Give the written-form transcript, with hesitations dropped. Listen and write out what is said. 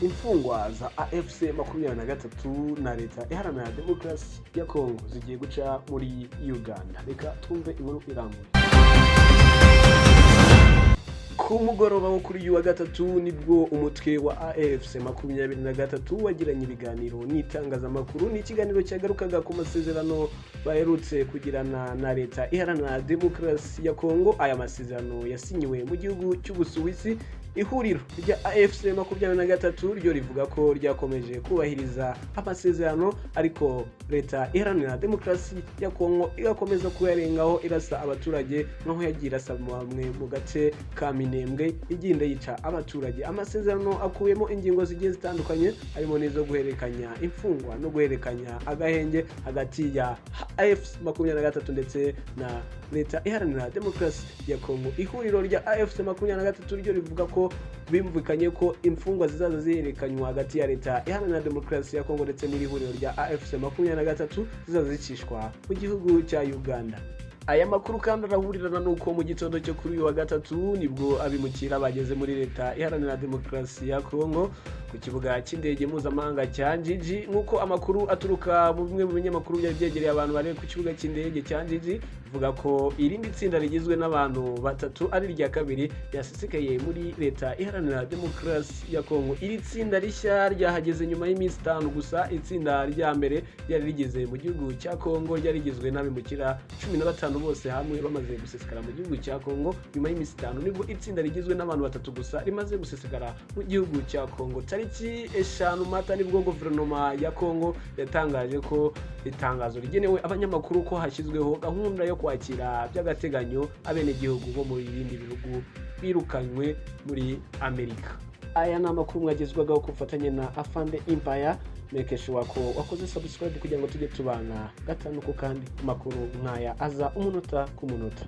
Imfungwa za AFC 23 na Leta Iharanira Demokarasi ya Kongo zigiye guca muri Uganda. Reka twumve inkuru irambuye. Ku mugoroba wo kuri uyu wa gatatu nibwo umutwe wa AFC 23 wagiranye ibiganiro n'itangazamakuru. Ni ikiganiro cyagarukaga ku masezerano baherutse kugirana na Leta Iharanira Demokarasi ya Kongo. Aya masezerano yasinyiwe mu gihugu cy'Ubusuwisi. Ihuriro rya AFC 23 ryo rivuga ko ryakomeje kubahiriza amasezerano, ariko Leta Iharanira Demokarasi ya Kongo igakomeza kuyarengaho, irasa abaturage nk'aho yagiye irasa bamwe mu gace ka Minembwe, igenda yica abaturage. Amasezerano akubiyemo ingingo zigiye zitandukanye, harimo n'izo guhererekanya imfungwa no guhererekanya agahenge hagati ya AFC 23 ndetse na Leta Iharanira Demokarasi ya Kongo. Ihuriro rya AFC 23 ryo rivuga ko bumvikanye ko imfungwa zizaza zihererekanywa hagati ya Leta Iharanira Demokarasi ya Kongo ndetse n'iri huriro rya AFC 23 zizaza zicishwa mu gihugu cya Uganda. Aya makuru kandi arahurirana n'uko mu gitondo cyo kuri uyu wa gatatu nibwo abimukira bageze muri Leta Iharanira Demokarasi ya Kongo ku kibuga cy'indege mpuzamahanga cya Njiji. Nk'uko amakuru aturuka mu bimwe mu binyamakuru byari byegereye abantu bari ku kibuga cy'indege cya Njiji, bivuga ko irindi tsinda rigizwe n'abantu batatu ari irya kabiri ryasesekaye muri Leta Iharanira Demokarasi ya Kongo. Iri tsinda rishya ryahageze nyuma y'iminsi 5 gusa itsinda rya mbere ryari rigeze mu gihugu cya Kongo, ryari rigizwe n'abimukira 15 bose hamwe bamaze gusesekara mu gihugu cya Kongo. Nyuma y'iminsi 5 nibwo itsinda rigizwe n'abantu batatu gusa rimaze gusesekara mu gihugu cya Kongo. Tariki 5 Mata nibwo guverinoma ya Kongo yatangaje ko itangazo rigenewe abanyamakuru ko hashyizweho gahunda yo kwakira by'agateganyo abenegihugu bo mu bindi bihugu birukanywe muri Amerika. Aya ni amakuru mwagezwagaho ku bufatanye na Afande Empire. Make sure ko wakoze subscribe kugira ngo tujye tubana gatanu ku kandi, amakuru nk'aya aza umunota ku munota.